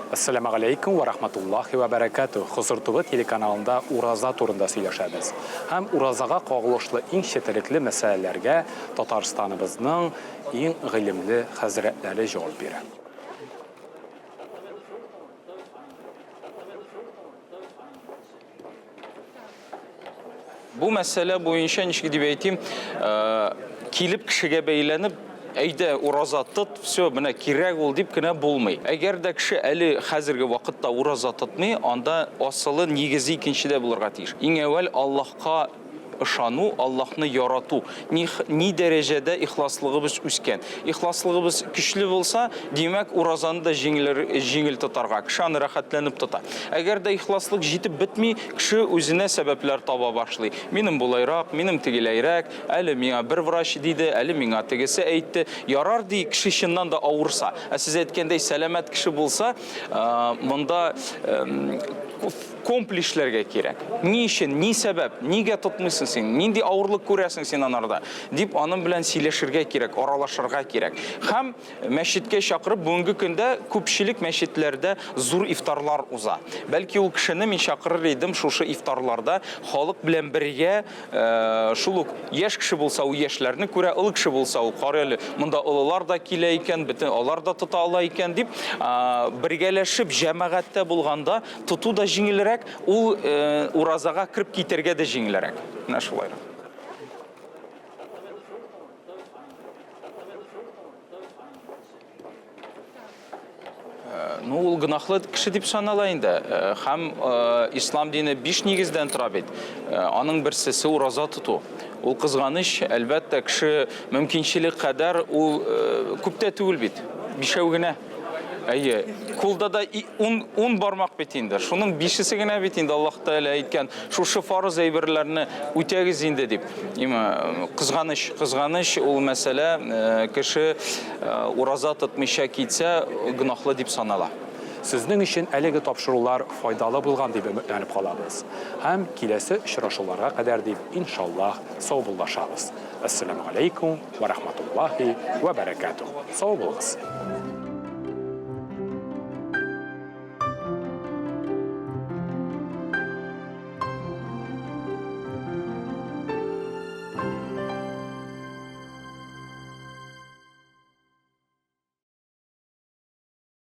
Әссәламегаләйкүм вә рахматуллахи вә бәрәкәтүһ! Хозур ТВ телеканалында ураза турында сөйләшәбез. Һәм уразага кагылышлы иң четерекле мәсьәләләргә Татарстаныбызның иң гыйлемле хәзрәтләре җавап бирә. Бу мәсьәлә буенча, ничек дип әйтим, килеп кешегә бәйләнеп, әйдә, ураза тот, все, менә кирәк ул дип кенә булмый. Әгәр дә кеше әле хәзерге вакытта ураза тотмый, анда асылы, нигезе икенчедә булырга тиеш. Иң әүвәл Аллаһка ышану, Аллаһны ярату. Ни, ни дәрәҗәдә ихласлыгыбыз үскән. Ихласлыгыбыз көчле булса, димәк, уразаны да җиңел, җиңел тотарга, кеше аны рәхәтләнеп тота. Әгәр дә ихласлык җитеп бетми, кеше үзенә сәбәпләр таба башлый. Минем болайрак, минем тегеләйрәк, әле миңа бер врач диде, әле миңа тегесе әйтте. Ярар, ди, кеше чыннан да авырса. Ә сез әйткәндәй, сәламәт кеше булса, монда Компле эшләргә кирәк. Ни өчен, ни сәбәп, нигә тотмыйсың син, нинди авырлык күрәсең син анарда, дип аның белән сөйләшергә кирәк, аралашырга кирәк. Һәм мәчеткә чакырып, бүгенге көндә күпчелек мәчетләрдә зур ифтарлар уза. Бәлки ул кешене мин чакырыр идем шушы ифтарларда халык белән бергә шул ук яшь кеше булса, ул яшьләрне күрә, олы кеше булса, ул карый әле, монда олылар да килә икән, бөтен алар да тота ала икән дип, бергәләшеп җәмәгатьтә булганда тоту да җиңелрәк, ул уразага кереп китәргә дә җиңелрәк. Менә шулайрак. Ну, ул гөнаһлы кеше дип санала инде. Һәм ислам дине биш нигездән тора бит. Аның берсесе ураза тоту. Ул кызганыч, әлбәттә, кеше мөмкинчелек кадәр ул күп тә түгел бит. Бишәү генә. Әйе, кулда да ун, ун бармак бит инде. Шуның бишесе генә бит инде Аллаһ Тәгалә әйткән, шушы фарыз әйберләрне үтәгез инде дип. Име, кызганыч, кызганыч ул мәсьәлә, кеше ураза тотмыйча китсә, гөнаһлы дип санала. Сезнең өчен әлеге тапшырулар файдалы булган дип өметләнеп калабыз. Һәм киләсе очрашуларга кадәр дип, иншаллаһ, саубуллашабыз. Әссәламү галәйкүм вә рахматуллаһи вә бәрәкәтүһ. Сау булыгыз!